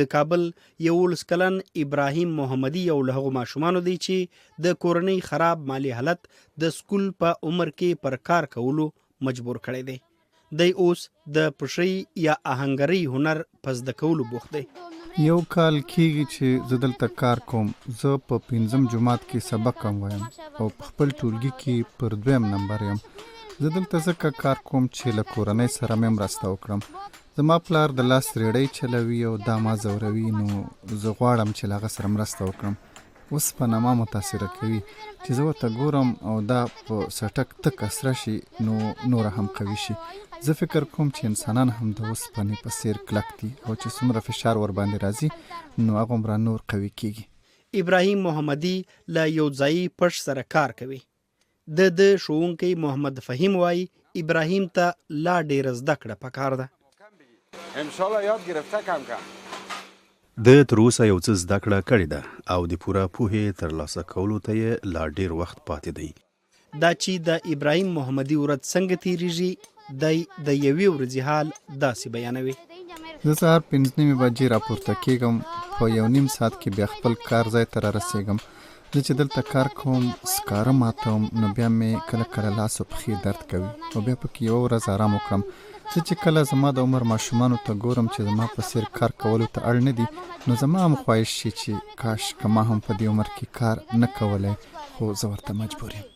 د کابل 11 کلن ابراهیم محمدي یو له هغو ماشومانو دی چې د کورنۍ خراب مالي حالت د سکول په عمر کې پر کار کولو مجبور کړی دی. دی اوس د پښۍ یا آهنګرۍ هنر په زده کولو بوخت دی. یو کال کېږي چې زه دلته کار کوم. زه په پنځم جومات کې سبق هم وایم او په خپل ټولګي کې پر دویم نمبر یم. زه دلته ځکه کار کوم چې له کورنۍ سره مې مرسته وکړم. زما پلار د لاس رېړۍ چلوي او دا ما ځوروي، نو زه غواړم چې له هغه سره مرسته وکړم. اوسپنه ما متاثره کوي، چې زه ورته ګورم او دا په څټک تکه سره شي نو نوره هم قوي شي. زه فکر کوم چې انسانان هم د اوسپنې په څېر کلک دي او چې څومره فشار ورباندې راځي نو هغومره نور قوي کېږي. ابراهیم محمدي له یو ځايي پښ سره کار کوي. د ده ښوونکی محمد فهیم وايي، ابراهیم ته لا ډېره زده کړه پکار ده. ده تر اوسه یو څه زده کړه کړې ده او د پوره پوهې تر لاسه کولو ته یې لا ډېر وخت پاتې دی. دا چې د ابراهیم محمدي ورځ څنګه تېرېږي، دی د یوې ورځې حال داسې بیانوي. زه سهار پنځه نیمې بجې راپورته کېږم، په یو نیم ساعت کې بیا خپل کار ځای ته رارسېږم. زه چې دلته کار کوم سکاره ماتوم نو بیا مې کله کله لاس او پښې درد کوي او بیا پکې یوه ورځ آرام وکړم. زه چې کله زما د عمر ماشومانو ته ګورم چې زما په څېر کار کولو ته اړ نه دي نو زما هم خواهش شي چې کاش که ما هم په دې عمر کې کار نه کولی خو زه ورته مجبور یم.